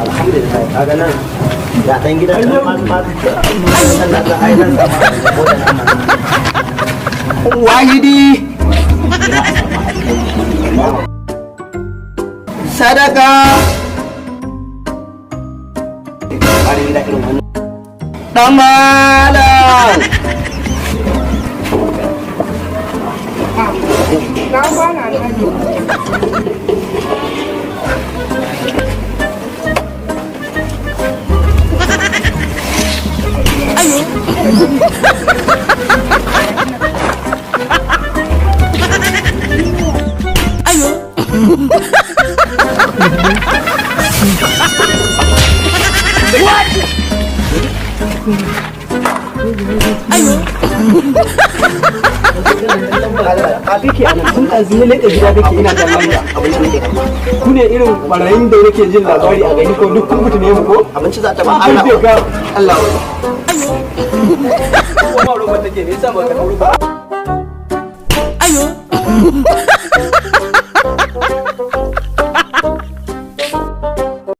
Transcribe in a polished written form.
Alhamdulillah, kaga nan ga dan gidan nan ma ma nan da ai nan sama ko da nama. Wahidi. Sadaka. Bari gida irin wannan. Dan malam. Na kwana na. A kake a nan tun ɗazu na leƙa gida kake ina kallon ka. Abinci nake karba. Ku ne irin barayin da nake jin labari a gari ko duk kun fitine mu ko? Abinci za ta ba. Allah Allah. Ka Allah. Kuma roba take, me yasa ba ka ba?